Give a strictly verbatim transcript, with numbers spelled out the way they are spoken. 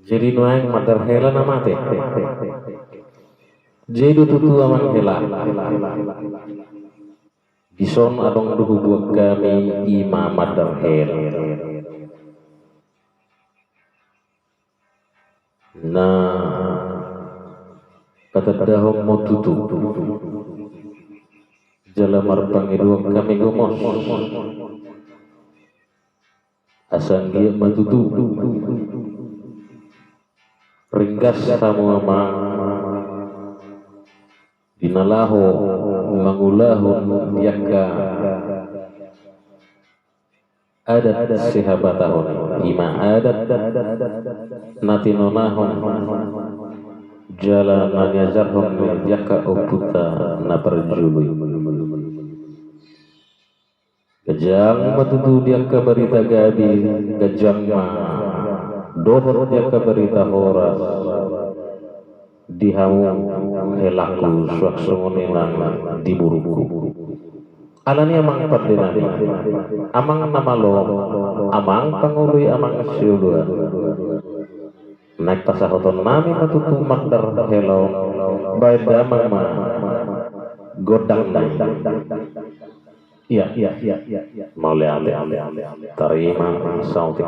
Jadi nuaeng mandar hela na mate. Jadi do tutu amang hela. Dison adong do hubuat hami ima mandar hela. Na patandahon ma tutu. Jala marpangidoan hami gomos. Asa anggiat ma tutu ringgas hamu amang di na laho mangulahon di angka adat sihabatahon, ima adat na tinonahon jala na niajarhon di angka ompunta na parjolo i. Ganjang ma tutu di angka barita gabe, ganjang ma dohot di angka barita horas di hamu helangku, suang songon i nang di borungku. Alani amang pande nami, amang na malo, amang pangoloi, amang sioloan. Naeng pasahaton nami ma tutu mandar hela on, baen damang ma gondang nai. Ia, ia, ia, ia, ia. Mauliate, tarima sautik.